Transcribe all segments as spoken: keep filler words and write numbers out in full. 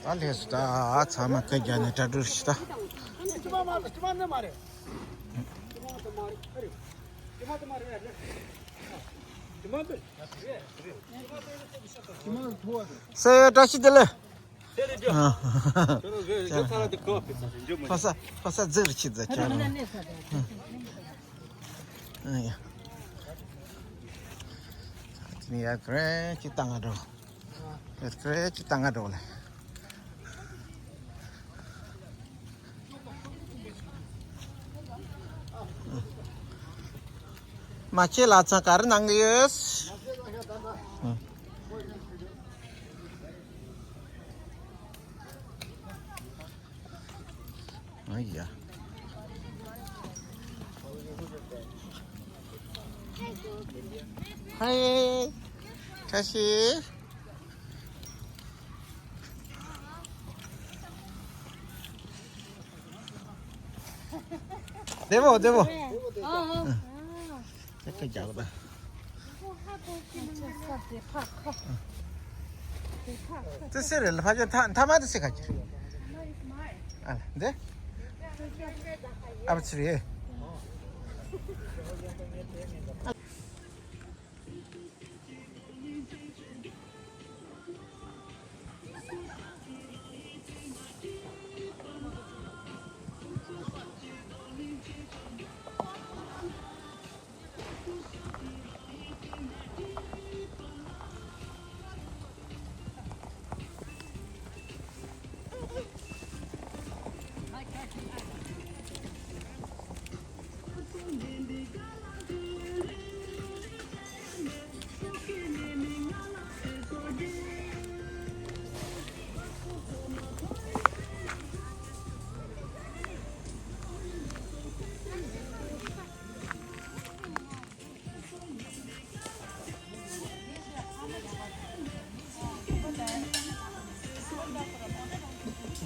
ཨ་ལས་སུ་ད་ཚང་མ་ཁ་རྒྱག་ནས་གྲ་སྒྲིག་ཞིག་ད། སེ་བཀྲ་ཤིས་བདེ་ལེགས། ཨ། ཕ་ས་ཕ་ས་ཛིར་ཆི་ཛ་ཆ་ར། ཨ་ཡ། ནི་ཡ་ཀྲེ་ཅི་ཏང་ང་འགྲོ། ཡ་ཀྲེ་ཅི་ཏང་ང་འགྲོ་ལེ། མ་ཁྱེད་ལ་ཚང་ག་རེ་གནང་གི་ཡོད། ཨ་ཡ། ཧེ། ཁ་ཤས། བདེ་མོ་བདེ་མོ། ཨ་ཨ། ཨ། ཅེ་ཀ་རྒྱག་པ། དེ་སེ་རེད་ལ་ཕ་ཅོ་ཐ་ཐ་མ་དེ་སེ་ག་ཅི། ཨ་ལ་འདི། ཨ་བ་ཚི་རེད།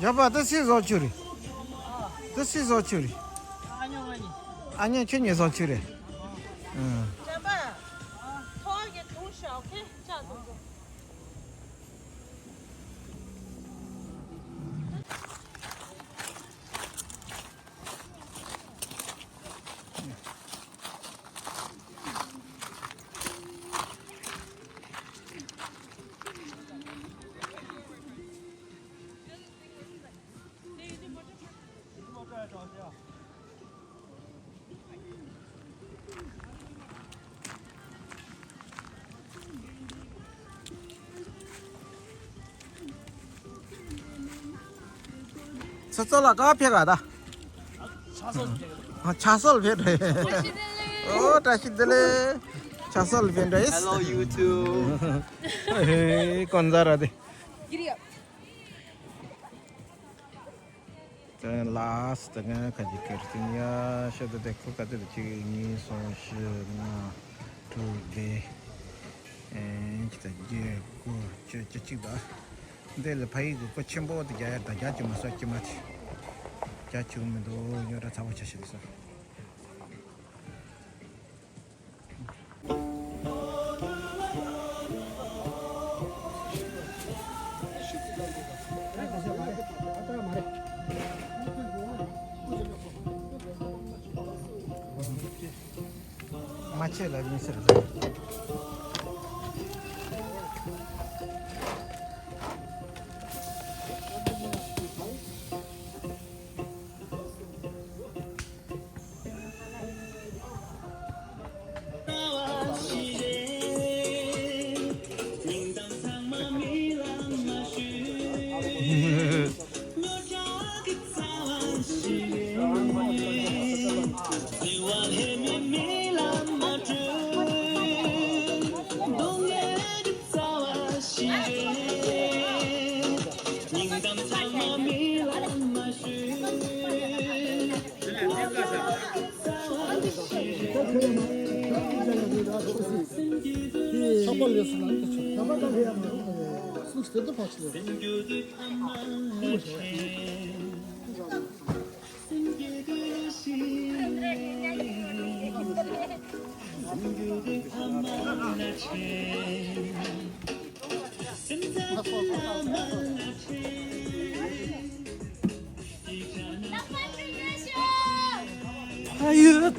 རྒྱབ་པ་དེ་སུའི་བཟོ་བཅུག་རེད། དེ་སུའི་བཟོ་བཅུག་རེད། ཨ་ཉོ་ཁྱོད་གཉིས་བཟོ་བཅུག་རེད། ཨང་། ཚེ་ཚོ་ལ་ག་ཕེབས་ག་ད། ཕྱག་སྲོལ་ཕེབས་རེད། ཨོ་བཀྲ་ཤིས་བདེ་ལེགས། ཕྱག་སྲོལ་ཕེབས་རེད། Hello YouTube. ཧེ་ཀོན་ཛ་ར་དེ། དེ་ལ་སི་ཏི་ང་ཁ་ཅིག་ཁེར་སིན་ཡ་ཤ་དེ་དེ་ཁོ་ག་དེ་དེ་གཅིག་གཉིས་གསུམ་བཞི་ལྔ་དྲུག་བདུན། ཨེ་གཅིག་དང་བརྒྱད་དགུ་བཅུ་བཅུ་གཅིག་པ། འདི་ལ་ཕ་ཡིག་གི་གོ་ཆེན་པོ་དེ་རྒྱ་ཡར་དང་རྒྱ་ཅུ་མ་སོགས་ཀྱི་མ་ཐི། རྒྱ་ཅུ་མི་འདུག་ཉོ་ར་ཚ་བོ་ཆ་ཤི་ལ་སོ། མ་ཆེ་ལ་ཡིན་ཟེར་ཟེར།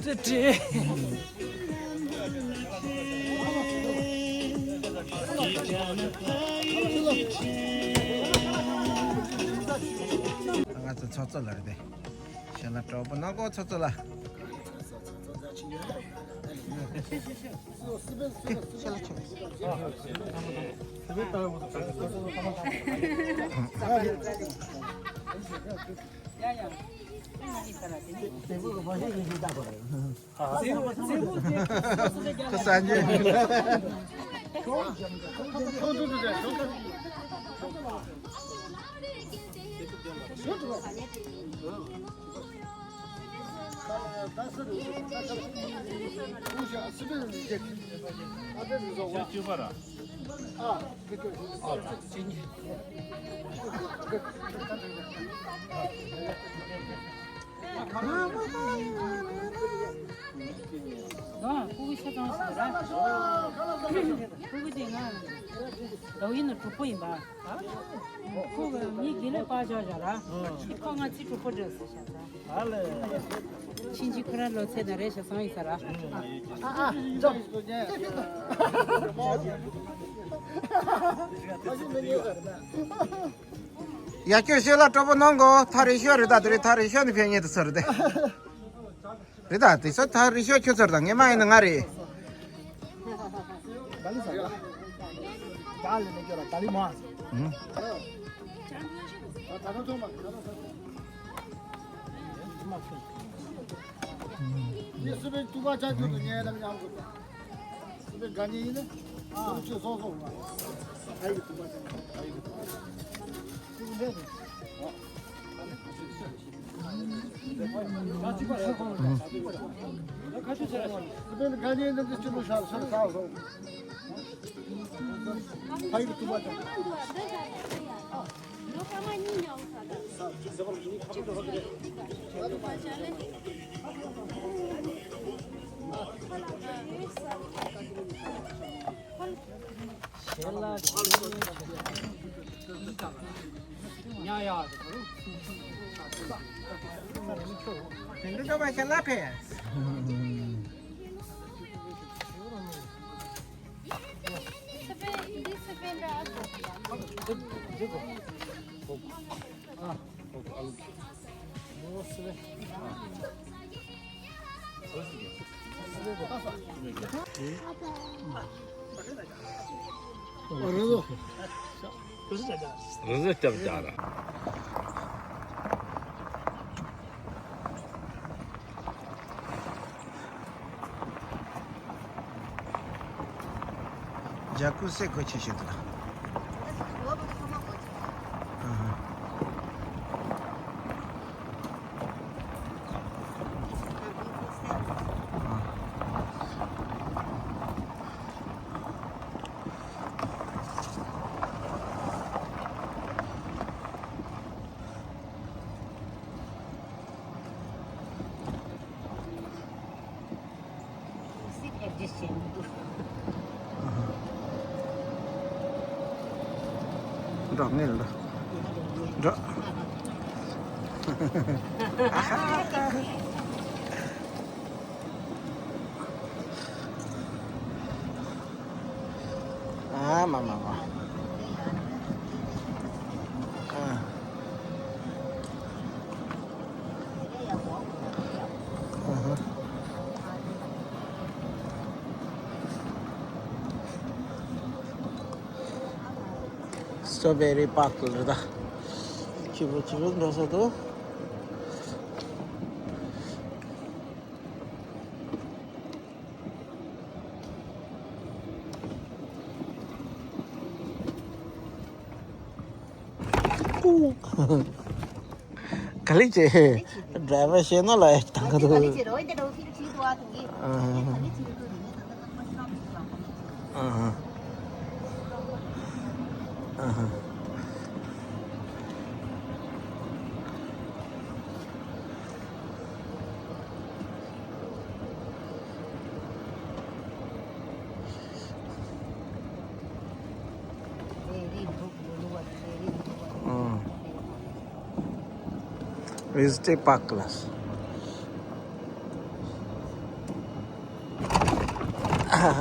ཙི་ཏྲི། ང་ཚོ་ཚོགས་གཙོ་ལགས་རེད་དེ། ཞལ་ལག་སྤྲོ་པོ་གནང་གོ་ཚོགས་གཙོ་ལགས། ཨ། ཕྲུ་གུ་ཆ་ཚང་ཞིག་ར། ཕྲུ་གུ་དེ་ང་ལོག་ཡིན་ན་གྲོགས་པོ་ཡིན་པ། ཁོ་གི་མི་དགེ་ལེགས་པ་བཞག་བཞག་ར། ཁོ་ང་ཚོའི་གྲོགས་པོ་འདྲ་ཟེར་བཞག་ད། ཕྱིན་ཅི་ཁོ་ར་ལོ་ཚད་ད་རེད་ཤག་སང་ཡིན་ས་ར། ཨ་ཨ་འཇོག་ཡ་ཁྱོད་ཤོད་ལ་སྤྲོ་པོ་གནང་གོ་ཐག་རིང་ཤོས་རེད་ད། དེ་རིང་ཐག་རིང་ཤོས་ནས་ཕེབས་ངེས་དུ་ཚོད་རེད་དེ། རེད་ད་དེ་ཚོ་ཐག་རིང་ཤོས་ཁྱོད་ཚོ་རེད་ད། ངས་མ་ཡིན་ན་ང་རེད། རི་ཟོ་རི་ཟོ་རྒྱབ་རྒྱག་ར། རྒྱ་ཀུ་སེ་གོ་ཆེ་ཤོས་དེ་ལ། ཨ་ཧ། འགྲོ་ངེས་ལ་འགྲོ། ཨ་མ་མ་མ། ཨ། ཨ་ཧ། སི་ཊོ་བེ་རི་པཱག་ལ་རེད་ད། ཆུ་བོ་ཆུ་བོ་འགྲོ་ས་འདུག་ཀུ། ག་ལེ་ཅེ། ཌ་རའི་ཝར་ཤེས་ནོ་ལ་ཡ་ཏང་ག་དུ། ཨ་ཧ། ཨ་ཧ། ཨ། ཝེན་སི་ཌེ་པཱག་ལ། ཁ་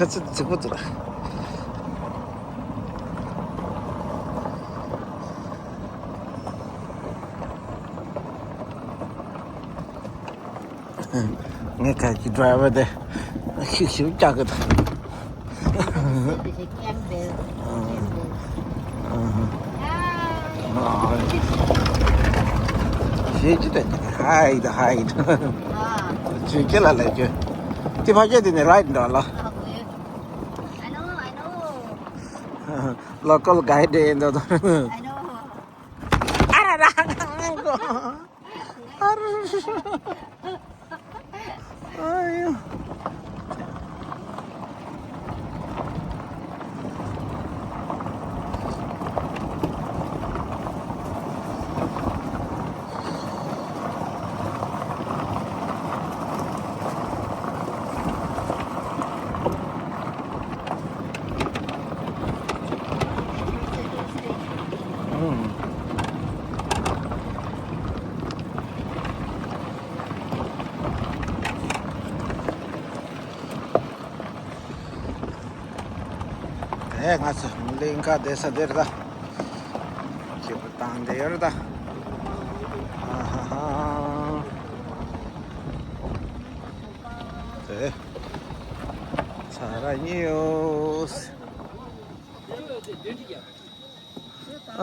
ཚིག་རྫིག་པོ་འདུག་ལ། ངས་ཁ་གི་ཌ་རའི་ཝར་དེ་ཤིག་ཤིག་བཀྱག་གི་འདུག། This is a camel. Camel. Hi. ཞེས་ཅི་ལྟ་ཅི་ཧའི་ད་ཧའི་ད། ཨ། ཅི་ཅི་ལ་ལ་ཅི། དེ་ཕ་གི་དེ་ནི་རའིཌ་འདྲ་ལ། Okay. I know, I know. Local guide འདྲ་འདུག། I know. ཨ་ར་ར། ཨ་ར། ཨ་ཡོ། དེ་ང་ཚོ་གླིང་ག་བསྡད་ས་དེ་རེད་ད། སྐྱིད་པོ་བཏང་བསྡད་ཡོད་རེད་ད། ཨ་ཧ་ཧ། དེ། ཚ་ར་ཉི་ཡོད། ཨ།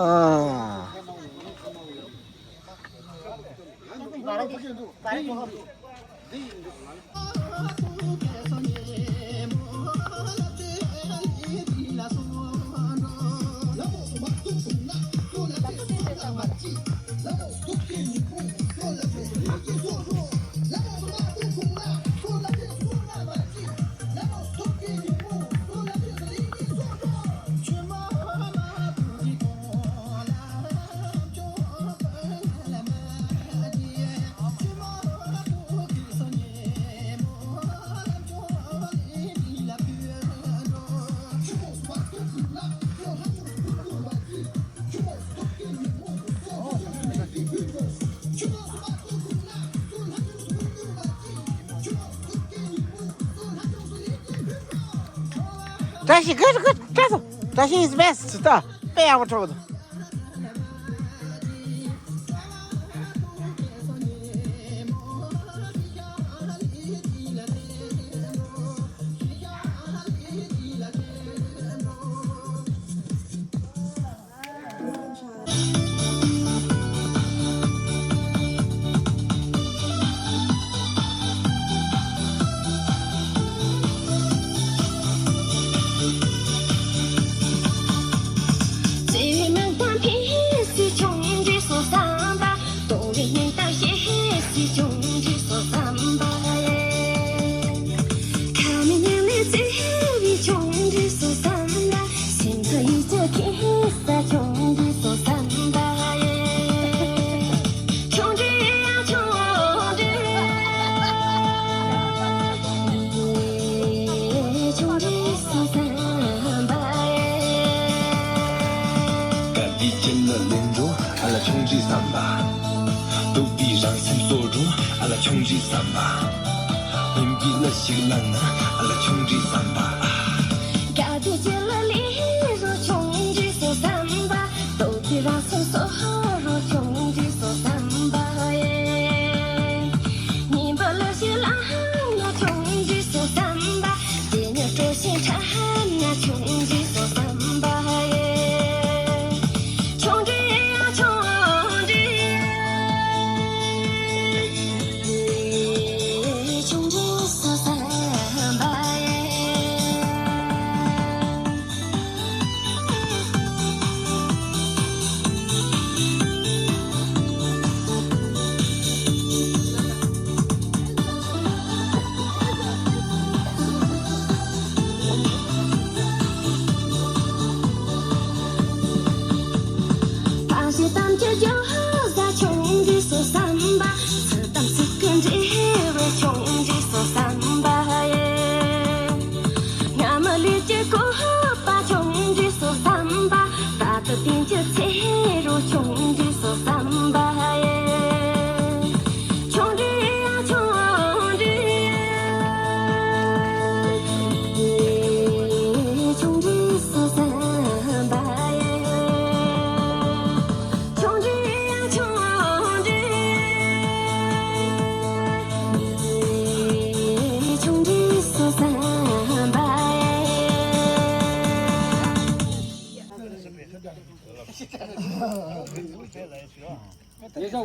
བཀྲ་ཤིས་good, good, བཀྲ་ཤིས། བཀྲ་ཤིས་is best ད། དཔེ་ཡག་པོ་འཁྲབ་འདུག། ཨ་ལ་ཆུང་འདྲིས་བསམ་པ། སྟུག་པའི་རང་སེམས་གསོ་འགྲོ། ཨ་ལ་ཆུང་འདྲིས་བསམ་པ། ཨིན་པའི་ལ་ཞིག་ལ་ང་། ཨ་ལ་ཆུང་འདྲིས་བསམ་པ། དགའ་བདེ་ཅི་ལ་ལི་རོ་ཆུང་འདྲིས་སོ་བསམ་པ། སྟུག་པའི་རང་སེམས་གསོ་རོ་ཆུང་འདྲིས་སོ་བསམ་པ། ཉིན་པ་ལ་ཞིག་ལ་ང་ཆུང་འདྲིས་སོ་བསམ་པ། དེ་ཉིད་སྤྲོ་ཞིང་ཁྲ་ང་ཆུང་འདྲིས་སོ་བསམ་པ།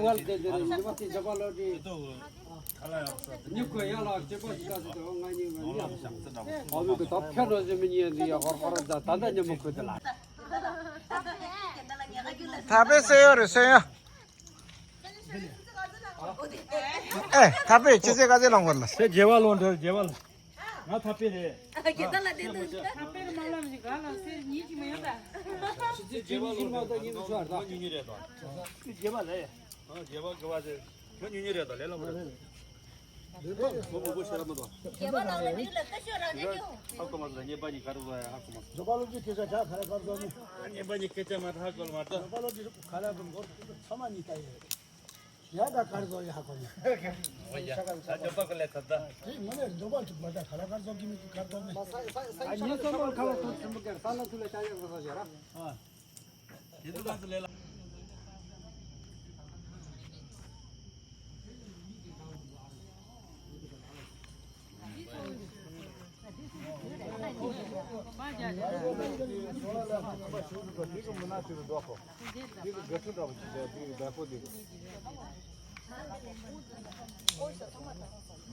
ཝལ་དེ་དེ་རེད། ཉི་མ་དེ་ཇ་པ་ལོ་དེ། ཉི་ཁོ་ཡ་ལ་སྐྱེ་པོ་ཞིག་ག་ཟེར་དེ་ང་གཉིས་མ་ཉལ། ཨ་མི་གི་ད་ཕྱི་རོ་ཟེར་མི་ཉལ་འདི་ཡ་ཧོར་ཧོར་ད་ད་ད་ཉི་མ་ཁོ་དེ་ལ། ཐ་པེ་སེ་ཡོ་རེ་སེ་ཡོ། ཨེ་ཐ་པེ་ཅི་ཟེར་ག་ཟེར་ལོང་གོ་ལ། དེ་རྒྱལ་བ་ལོང་འདྲ་རྒྱལ་བ་ལ། ང་ཐ་པེ་རེད། རྒྱལ་ད་ལ་དེ་དུ་ཐ་པེ་ར་མ་ལམ་ཞིག་ག་ལ་སེ་ཉིད་ཅི་མ་ཡོད་ད། ཆི་ཆི་རྒྱལ་བ་ལོང་འདྲ་ད་ཉི་མ་ཆུ་ཨར་ད། ཉི་ཉི་རེད་ད། རྒྱལ་བ་ལ། རྒྱལ་བ་དགེ་བ་ཟེར། ཁྱོད་ཉུང་ཉུང་རེད་དོ་ལས་སླ་པོ་རེད། ཁོ་མང་པོ་ཤེས་ར་མ་གཏོགས། རྒྱལ་བ་ལགས་ལ་ནི་ལ་ཀ་ཤོད་རང་ནས་ཀྱང་། ཧ་གོ་མ་སོང་། ངའི་པ་ཉིད་ག་རེ་བཟོ་ཡ་ཧ་གོ་མ་སོང་། འགྲོ་པ་སློབ་ཀྱི་སྐད་ཆ་ཆ་ག་རེ་གར་བཟོ་ནི། ངའི་པ་ཉིད་སྐད་ཆ་མ་ཧ་གོ་མ་གཏོགས། འགྲོ་པ་སློབ་ཀྱི་ག་རེ་གོ་མགོ་ཚང་མ་ཉིད་ལྟ་ཡོད། ཡ་ད་གར་བཟོ་ཡ་ཧ་གོ་ནི། ཨོ་ཡ། ད་འགྲོ་པ་ག་ལས་ད་ད། དེ་ངོ་ནས་འགྲོ་པ་ཐུག་མ་ད་ག་རེ་གར་བཟོ་གི་མི་གར་བཟོ་ནི། ཨ་ཉིན་སོ་མ་ཁ་བ་ཐུག་ཆེན་པོ་གར་ས་ལ་ཐུག་ལ་ཆ་ཡག་བཟོ་ས་ཞེ་ར། ཨ། དེ་ཚོ་ལ་ཚོ་ལས་ལ།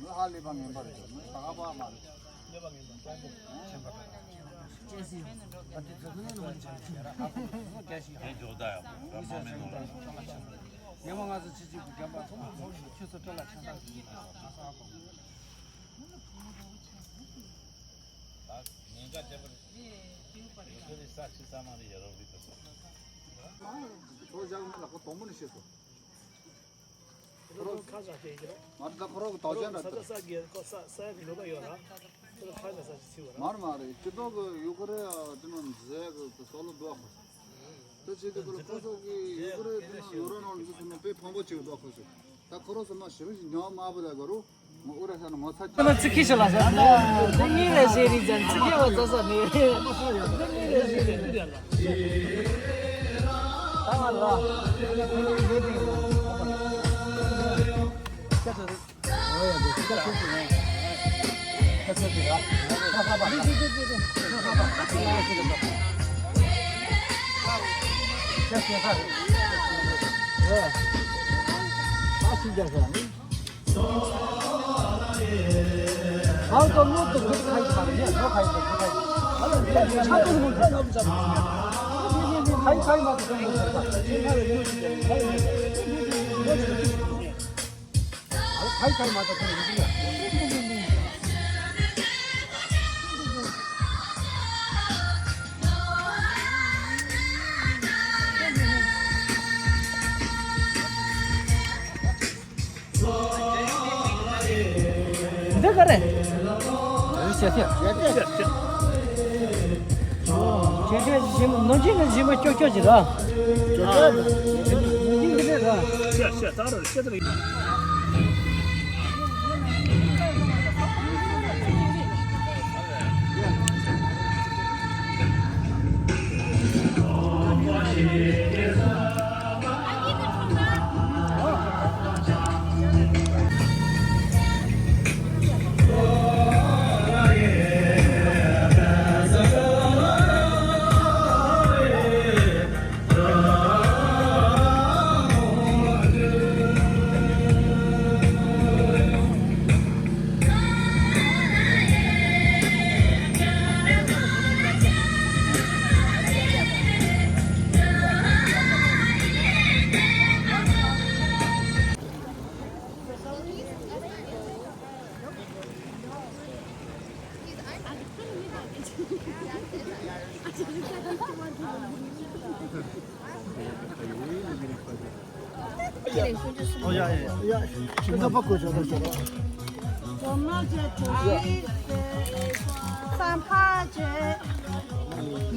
ངོ་ཧ་ལས་པ་ངན་པ་རེད། ངོ་ཧ་ལས་པ་མ་རེད། ངན་པ་ངན་པ། ཁྱེད་ཇོ་བདག་ཡག་པོ་ར་མ་མེད་ནོ་ར། ཉི་མ་ང་ཚོ་ཆི་ཆི་གི་རྒན་པ་ཚོ་མ་ཚོ་ཆུ་ཚོད་སྤྲོད་ལ་ཆང་ཐག་གི་ང་ཚོ་ཧ་གོ། ད་ཉེན་ཁ་ཆེ་བ་རེད། ཁྱོད་ཚོ་ས་ཆི་ས་མ་རེད་ཡ་རོགས་རིག་ཏུ་སོང་། ཁོ་བཞག་མེད་ལ་ཁོ་དོག་མོ་ནས་ཤེས་སོང་། ཁོ་རང་ཁ་ཟ་ཤེས་ཀྱི་རེད། མ་རེད་ད་ཁོ་རང་གི་དོག་ཅན་རེད་ད། ས་ས་གི་ཁོ་ས་ས་ཡ་གི་ལོ་ད་ཡོད་ར། ཁོ་རང་ཁ་ཟ་ས་ཅི་ཚི་བ་ར། མ་རེད་མ་རེད། སྤྱི་ཚོགས་ཀྱི་ཡུ་ཀེ་རེ་དེ་ནང་མཛད་གི་སོག་ལོ་འདུག་ཨ་ཁོ། དེ་བྱས་ཏེ་ཁོ་རང་ཁོ་ཚོ་གི་ཡུ་ཀེ་རེ་དེ་ནང་ཡུ་རོ་ནང་འཛུལ་སོང་ན་དཔེ་ཕངས་པོ་བྱེད་གི་འདུག་ཨ་ཁོ་ཚོས། ད་ཁོ་རང་ཚོ་མ་ཞི་རུ་ཞིག་ཉོ་མ་བུ་ད་ག་རུ། ང་ཨུ་ར་ས་ན་ངོ་ཚ་ཁྱོད་ལ་ཚིག་ཁྱི་ཤི་ལ་ས་ན་དེ་ངའི་རེ་ཟེར་རིག་ཙམ་ཚིག་ཁྱི་བ་ཙ་ས་ནས་དེ་ངའི་རེ་ཟེར་རིག་ཙམ་ལ། ད་ང་ལ་ཁྱེད་ཚོ་རེད། ཨོ་ཡ་འདི་ཁྱེད་ཚོ་ཁྱེད་ཚོ་ཡང་ཁྱེད་ཚོ་ཁྱེད་ཚོ་ར་ཁ་ཁ་པ་ཁ་ཁ་པ་ཁ་ཁ་པ་ཁ་ཁ་པ་ཁ་ཁ་པ། འདི་ག་རེ། ཞལ་ཆད། ཞལ་ཆད། ཞལ་ཆད་ཞིམ་ནོར་གྱི་ནི་ཞིམ་མ་ཀྱོག་ཀྱོག་ཅིག་ར། ནོར་གྱི་འདི་རེད་ར། ཞལ་ཆད་ད་ར་ཞལ་ཆད།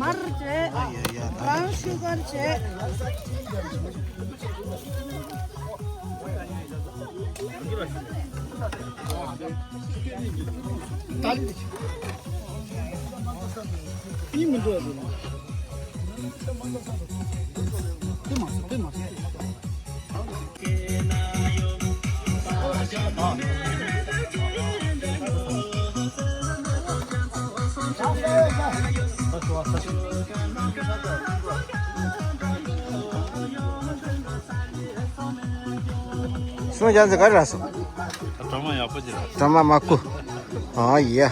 མར་བྱས། brown sugar བྱས། སུ་ཡང་ཟེར་ག་ར་སོང་། གྲོ་མ་ཡག་པོ་ཅིག་ར། གྲོ་མ་མ་ཀུ། ཨ་ཡ།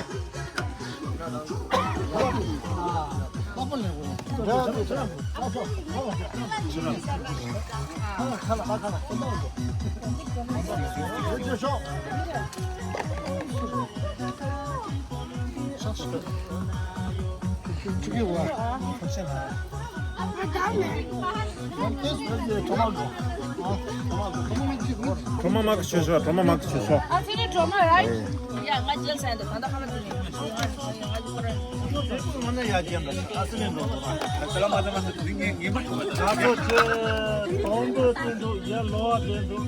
གྲོ་མ་མ་གི་ཆུ་ཤོག་གྲོ་མ་མ་གི་ཆུ་ཤོག་ཨ་ཚེ་རིང་གྲོ་མ་ར། ཡ་ང་རྒྱལ་ས་ཡིན་འདུག་ད་ལྟ་ཁ་ལ་དུ་ནས་ང་ཚོ་ཁོ་ར། ང་ཚོ་ཁོ་ར། ང་ཚོ་ཡ་རྒྱལ་འདུག་ཨ་ཚེ་རིང་འགྲོ་ཁོ་ར། ད་ལ་མ་ཚང་མ་ཚོ་དུ་ངེས་ངེས་པར་དུ་ང་ཚོ་ཁྱེད་དོན་དུ་བསྟན་འདུག་ཡ་ལོ་བ་བསྟན་འདུག་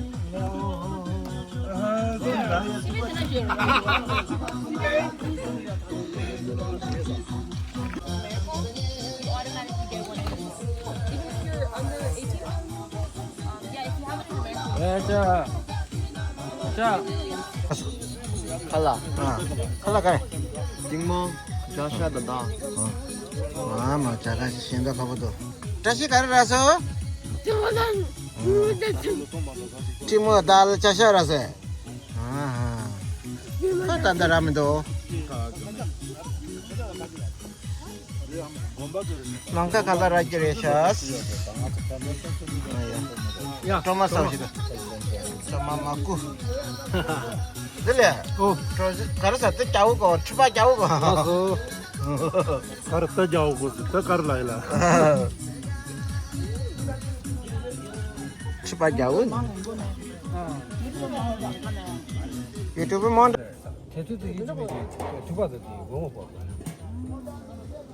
ཁ་ལག་ཨ། ཁ་ལག་ག་རེ། ཏིང་མོ། ཇ་ཤ་དང་། ཨ་མ་ཇ་ཁ་ཤིན་ཏུ་ཁ་པོ་འདུག་བཀྲ་ཤིས་ག་རེ་རག་སོང་། ཏིང་མོ་དང་། ཏིང་མོ་དང་ཇ་ཤ་རག་སོང་། ཨ་ཧ། ཁ་ཏན་ཏན་རག་མི་འདུག་ནང་ཁ་ཁ་ལག་རག་གི་རེད་ཤག་ཡ། གྲོ་མ་ཟ་བ་ཞིག་གྲོ་མ་མ་ཀུ། འདི་ལས། ཨོ། གྲོ་ག་རེ་ཟ་དེ་རྒྱ་བོ་གོ་ཁྲི་པ་རྒྱ་བོ་གོ་ཨོ་ཧོ། ག་རེ་ད་རྒྱ་བོ་གོ་ཟེར་ད་ག་རེ་ལ་ཡིན་ལ། ཁྲི་པ་རྒྱ་བོ་ནི། ཡུ་ཊུབ་མོན། དེ་ཚོ་དེ་ཡིན་གཅིག་མིན་གཅིག་ཐུག་པ་དང་དེ་ངོ་མ་པ།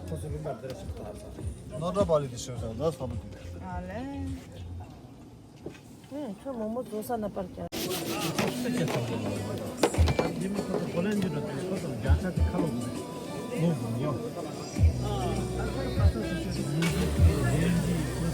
ཁོ་ཚོ་ལུང་པར་དེར་ཞིག་ད་ས། ནོར་འདྲ་པ་ལི་དེ་ཤོད་ས་ན་ས་བུ་དེ། ཨ་ལེ། ཨེ་ཁྱོད་མོག་མོག་བཟོ་ས་ན་པར་ཀྱང་། ཁོ་ཚོ་གོ་ལེན་གྱི་འགྲོ་དེ་ཁོ་ཚོ་རྒྱ་ཆ་དེ་ཁ་ལོ་ངོ་བུ་ཉོ། ཨ།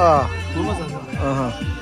ཨ་ཧ།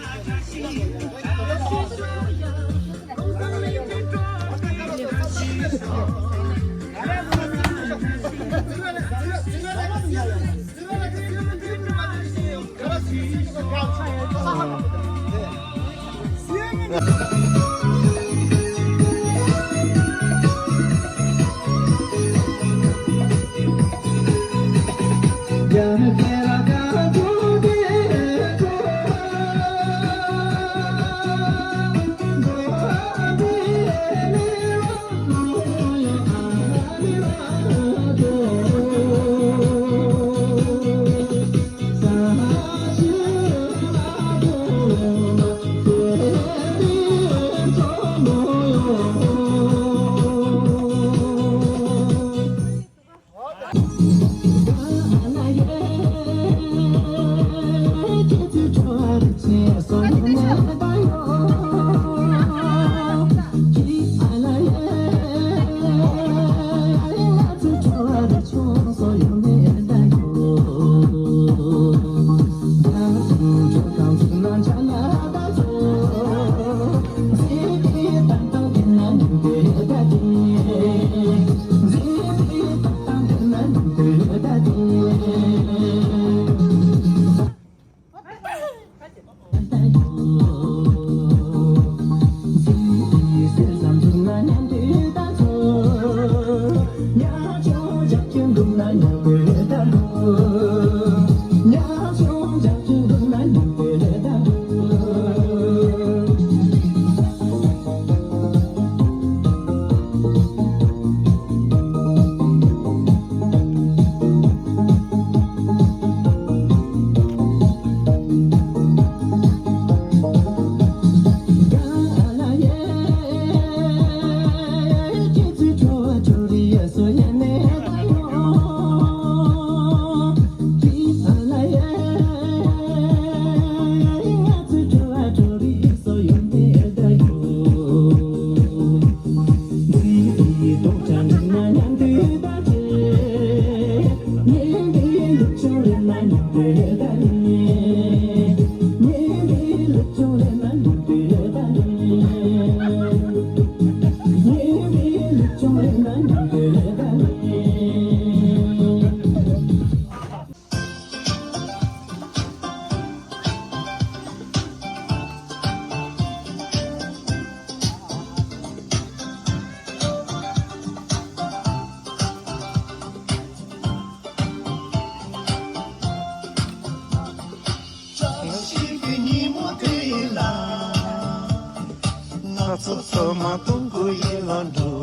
ང་ཚོ་ཚང་མ་སྟོང་སྐུ་ཡིད་ལ་འགྲོ།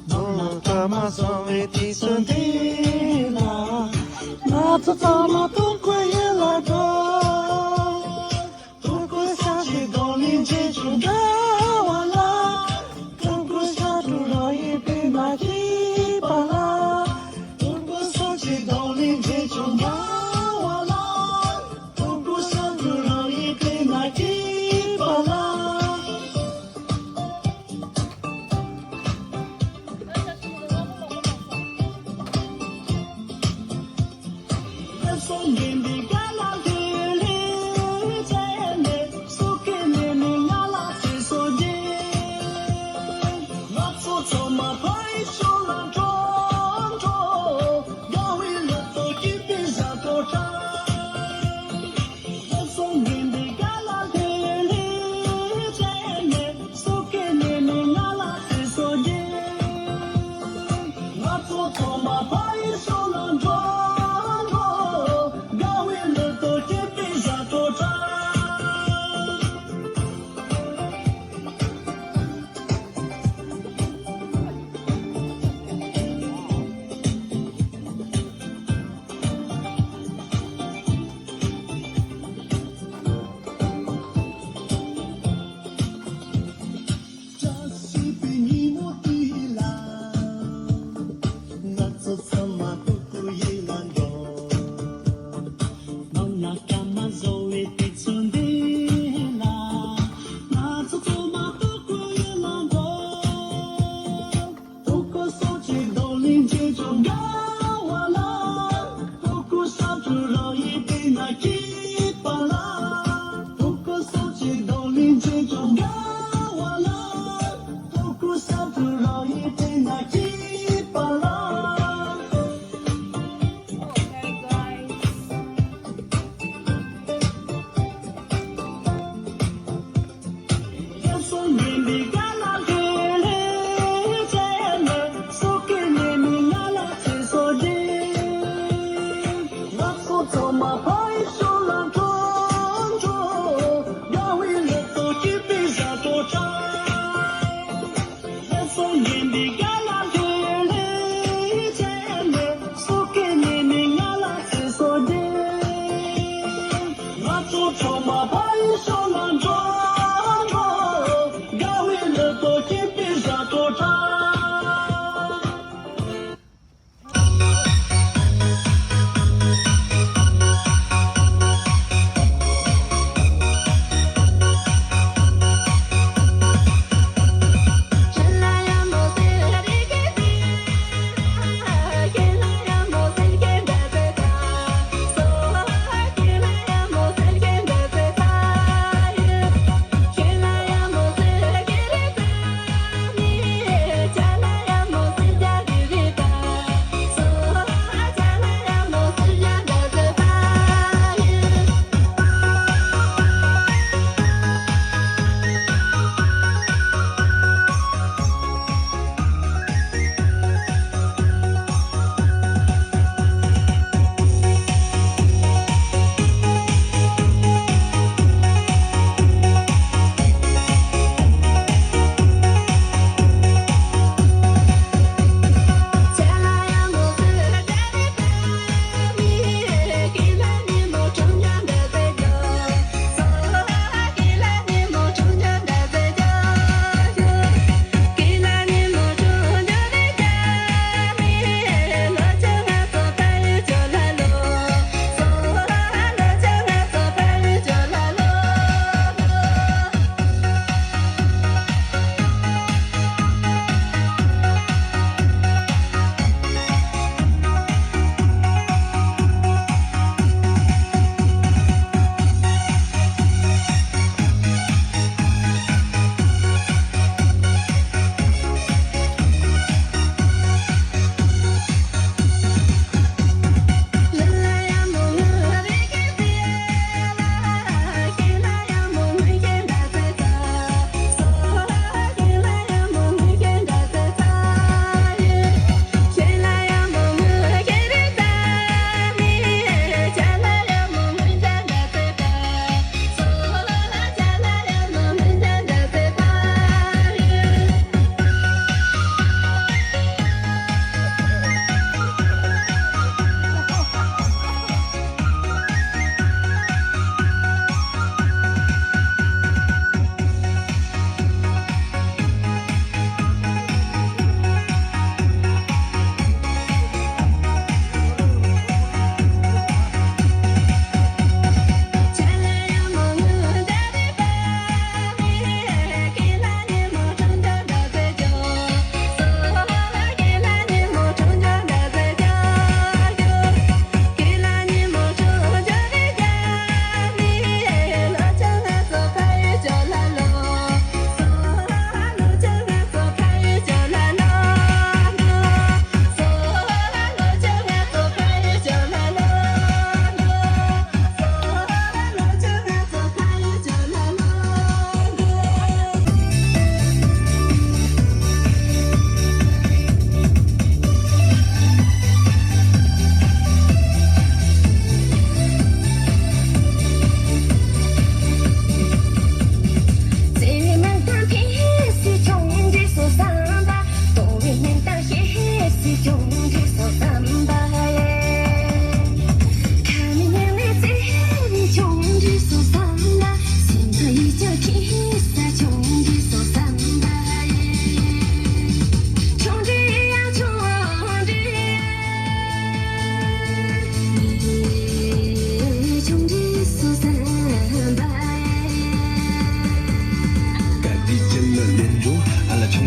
ནོར་ལ་སྐར་མ་བཟང་བའི་དུས་སུ་འདི་ལ། ང་ཚོ་ཚང་མ་སྟོང་སྐུ་ཡིད་ལ་འགྲོ། སྟོང་སྐུ་ས་གཞི་གདོང་ལེན་བྱེད་ཆོག་འདྲ་བ་ལ། སྟོང་སྐུ་ས་འབྲུ་རང་ཡིན་པས་ན་སྐྱིད་པ་ལ། སྟོང་སྐུ་ས་གཞི་གདོང་ལེན་བྱེད་ཆོག་འདྲ་བ་ལ། སྟོང་སྐུ་ས་འབྲུ་རང་ཡིན་པས་ན་སྐྱིད་པ་ལ།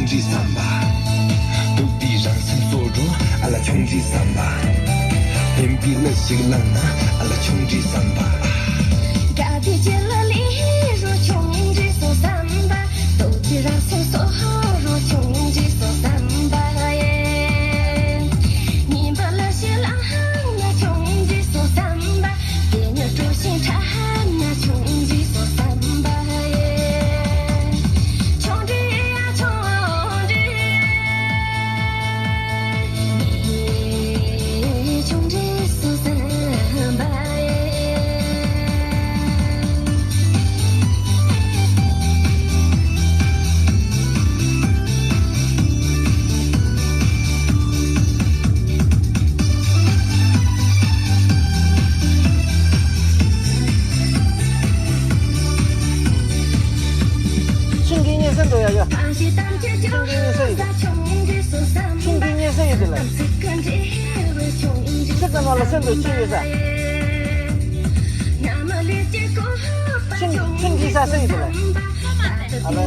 ཆུང་འདྲིས་བསམ་པ། སྟོབས་དེས་རང་སེམས་གསོ་འགྲོ་ཨ་ལ་ཆུང་འདྲིས་བསམ་པ། བདེན་པའི་གླུ་ཞིག་བླངས་ན་ཨ་ལ་ཆུང་འདྲིས་བསམ་པ། དགའ་བདེ་ཆེ་ལ་ལི་རུ་ཆུང་འདྲིས་སོ་བསམ་པ། སྟོབས་དེས་རང་སེམས་གསོ་རུ་ཆུང་འདྲིས་སོ་བསམ་པ་ཡེ། ཉིན་པ་ལ་ཞི་ལ་ཧང་ན་ཆུང་འདྲིས་སོ་བསམ་པ། དེ་ཉིད་སྤྲོ་ཞིང་ཁྲ་ཧ་ན་ཆུང་འདྲིས་སོ་བསམ་པ་ཡེ། ཆུང་འདྲིས་ཡ་ཆུང་འདྲིས་ཡ། ཆུང་འདྲིས་སོ་བསམ་པ་ཡེ། ཆིང་གི་ཉེ་སེ་འདུག་ཡ་ཡ། ཆིང་གི་ཉེ་སེ་ཡོད། ཆིང་གི་ཉེ་སེ་ཡོད་དེ་ལ། ཁྱེད་ཀྱི་ནང་ལ་སེ་འདུག་ཆིང་ཡོད་ས། ཆིང་ཆིང་གི་ས་སེ་ཡོད་དེ་ལ། ཨ་ལ།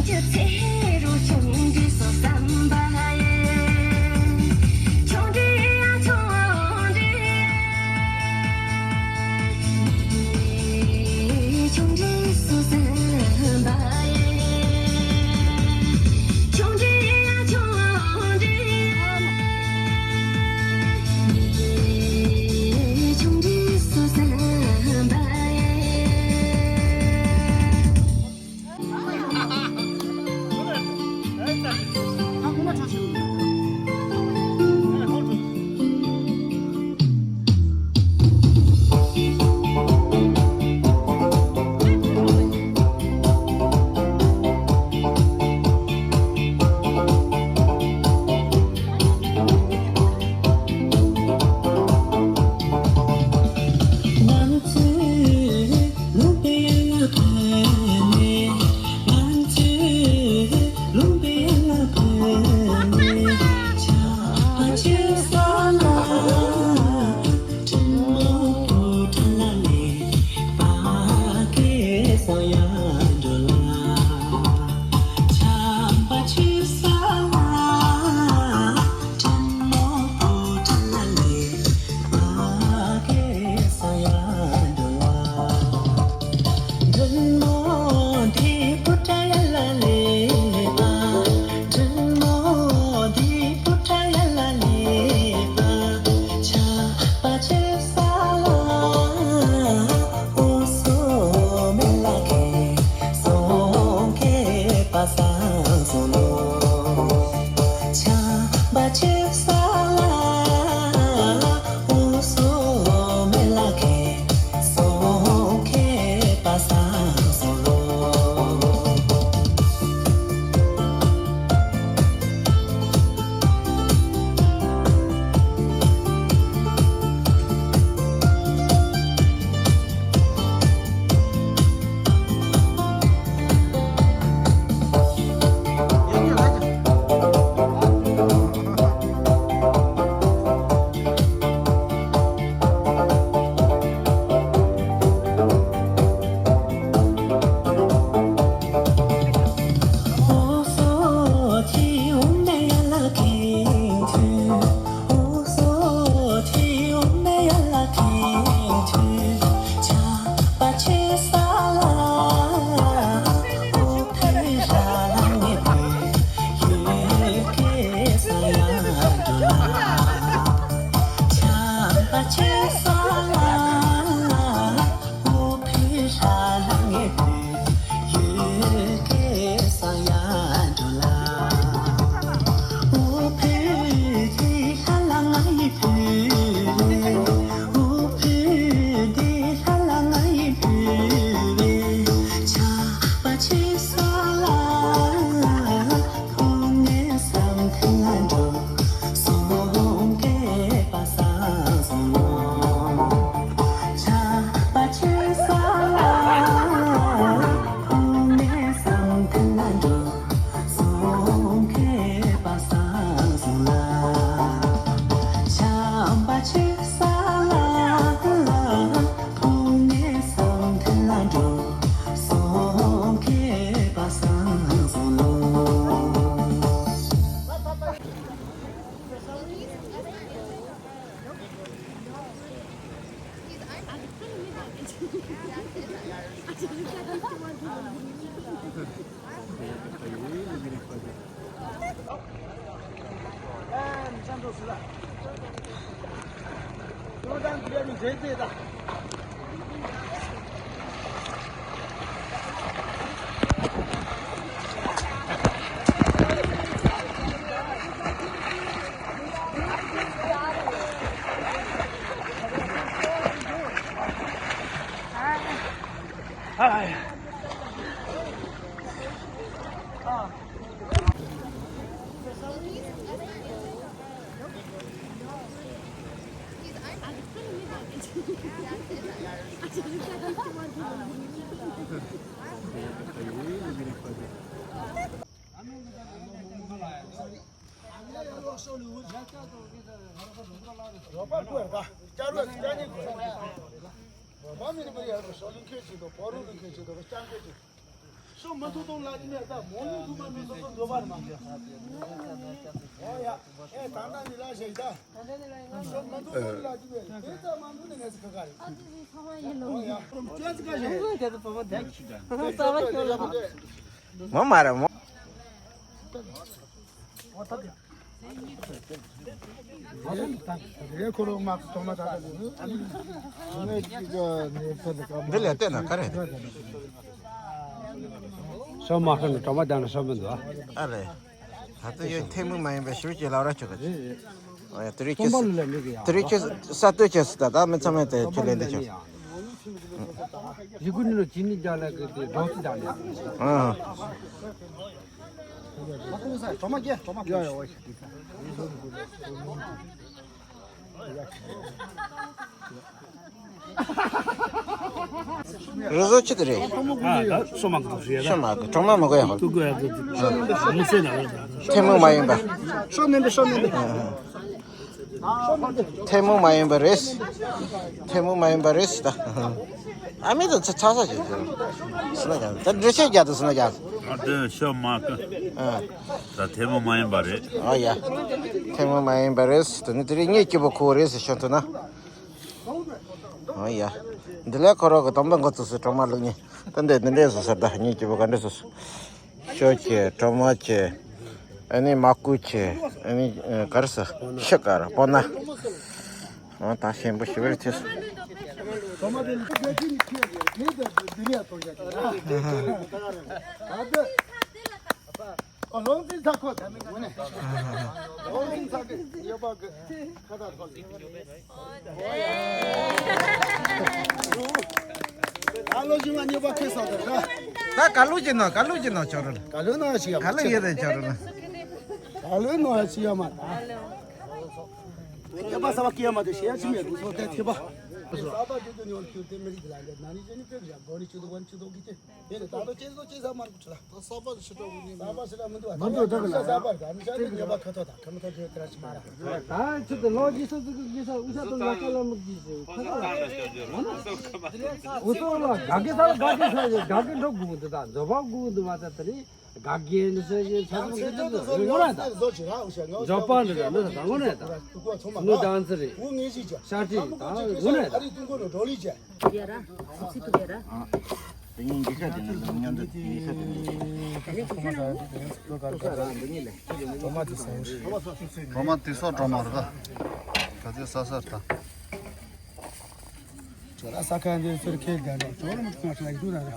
མ་མ་རེད་མོ། འདི་ལས་བལྟས་ན་ག་རེ་རེད། ཤོ་མ་ཁ་ནས་གྲོ་མ་བརྒྱབ་ན་ཤོ་མི་འདུག་ཨ། ཨ་རེད། ད་ལྟ་ཡོད་ཐེངས་མུ་མ་ཡིན་པའི་ཞུ་ཅིག་ལབ་ར་ཆོག་གི། ཨོ་ཡ། དེ་རིང་ཁྱོད་དེ་རིང་ཁྱོད་ས་སྟོད་ཁྱོད་སུ་ད་ད་མི་ཚང་མས་དེ་ཁྱོད་ལེན་དེ་ཆོག་ཡི་གུ་ནི་ལོ་ཅི་ནི་རྒྱ་ལ་གི་དེ་རྡོ་སི་རྒྱ་ལ། ཨ། གྲོ་མ་རྒྱ་གྲོ་མ་རྒྱ། རུ་བཟོ་ཆི་དེ་རེད། ཨ་ད་ཤོ་མ་གི་འདུག་ཟེར་ཡ་ད། ཤོ་མ་གི་འཕྲོ་མ་མི་དགོས་ཡ་ཧོ། ཐུག་དགོས་ཡ་ད་དུ་ཤོ་ནི་འདི་ཤོ་ནི་འདི། ཐལ་མོ་མ་ཡིན་པ། ཤོ་ནི་འདི་ཤོ་ནི་འདི། ཐལ་མོ་མ་ཡིན་པ་རེད། ཐལ་མོ་མ་ཡིན་པ་རེད་ད། ཨ་མི་དང་ཚ་ཚ་ས་ཞིག་ཟེར། སུ་ན་ཀྱང་ད་འདྲི་བཤད་རྒྱག་ཏུ་སུ་ན་ཀྱང་། ཨ་དེ་ཤོ་མ་གི། ཨ། ད་ཐལ་མོ་མ་ཡིན་པ་རེད། ཨ་ཡ། ཐལ་མོ་མ་ཡིན་པ་རེད་ད་ནི་དེ་རིང་ངའི་སྐྱིད་པོ་ཁོ་རེད་ཟེར་ཤོད་ཐུབ་ན། ཨོ་ཡ། འདི་ལས་ཁོ་རང་གི་དང་པོ་འགོ་ཚུགས་སུ་གྲོག་མ་བླུག་ཉེ། ད་འདི་འདི་འདྲས་སུ་ཟེར་ད་ཉིན་གཅིག་པོ་ག་འདྲས་སུ། ཤོ་ཆེ་གྲོག་མ་ཆེ། ཨ་ནི་མ་ཀུ་ཆེ། ཨ་ནི་ག་རེ་ཟེར་ཤི་ཀ་ར་པོ་ན། ཨོ་ད་ཞིམ་པོ་ཞིམ་པོ་ཐེ་སུ། ཨ་ལོང་ཙི་ཚ་ཁོ་ད་མི་ངོ་ནས། ཨོ་ལོང་ཙི་ཚ་ཁོ་ད་མི་ངོ་ནས། ཨ་ལོ་ཞུ་ང་ཉེ་པ་ཁེ་ས་ད་ད། ད་ག་ལུགས་ཀྱི་ནོ་ག་ལུགས་ཀྱི་ནོ་ཆོ་རུ་ལ། ག་ལུགས་ནོ་ཞིག་ཡ་ག་ལུགས་ཡོད་དེ་ཆོ་རུ་ལ། ག་ལུགས་ནོ་ཞིག་ཡ་མ་ད། ཉེ་པ་ས་བ་ཀི་ཡ་མ་དེ་ཤེས་ཡ་ཅི་མེད་རུ་སོ་དེ་ཐེ་པ། ས་བ་དེ་དེ་ཉོ་ཁྱུ་དེ་མི་རིགས་ལ་ཡ་ན་ནི་ཅི་ནི་དེ་ཡ་གོ་ནི་ཅི་དུ་གོ་ནི་ཅི་དུ་གི་དེ། དེ་ནི་ད་དོ་ཅེ་སོ་ཅེ་ས་མ་རུ་ཁྲི་ལ། ད་ས་བ་ཞི་ཏོ་གུ་ནི་ས་བ་ཞི་ལ་མི་འདུག་ཨ། མི་འདུག་ད་ག་ལ་ས་བ་ག་མི་ས་ནི་ཉེ་པ་ཁ་ཐོ་ད་ཁ་མི་ཐོ་ཁེ་ཁེ་ར་ཞི་མ་ར། ད་ཆུ་དེ་ལོ་ཀྱི་སོ་ཙི་ཀི་ཀི་ས་ཨུ་ས་དང་ལ་ཀ་ལ་མུ་ཀི་སི་ཁ་ཁ་ལ། ཨུ་སོ་ལ་ག་གེ་ས་ལ་ག་གེ་ས་ཡོད་ག་གེ་འགྲོ་དགོས་འདུག་ད་འཛོ་བ་དགོས་འདུག་མ་ད་དེ་ནི་ག་གེ་ནི་ས་ཡོད་ས་ཚོ་གི་དེ་ཚོ་ཡོད་ངོ་ན་ད། འཛོ་པ་འདི་ལ་ནི་ད་ངོ་ན་ད། ནུ་དང་ཙི་རེད། ཤ་ཁྲི་ད་ངོ་ན་ད། ཡ་ར། སི་སི་ཏུ་ཡ་ར། དེ་ཉིན་འདི་ཤ་དེ་ནི་མཉམ་དུ་འདི་ཤ་དེ་ནི། གྲོ་མ་དེ་ཟ་བ་རེད། གྲོ་མ་དེ་སོགས་གྲོ་མ་རེད་ད། ད་དེ་ས་སར་ད། ཁྱོད་ར་ས་ཁ་འདི་ཚུར་ཁེལ་དགའ་རེད། ཁྱོད་ར་མི་ཐུང་ཤ་ཡི་ཐུང་ར་རེད།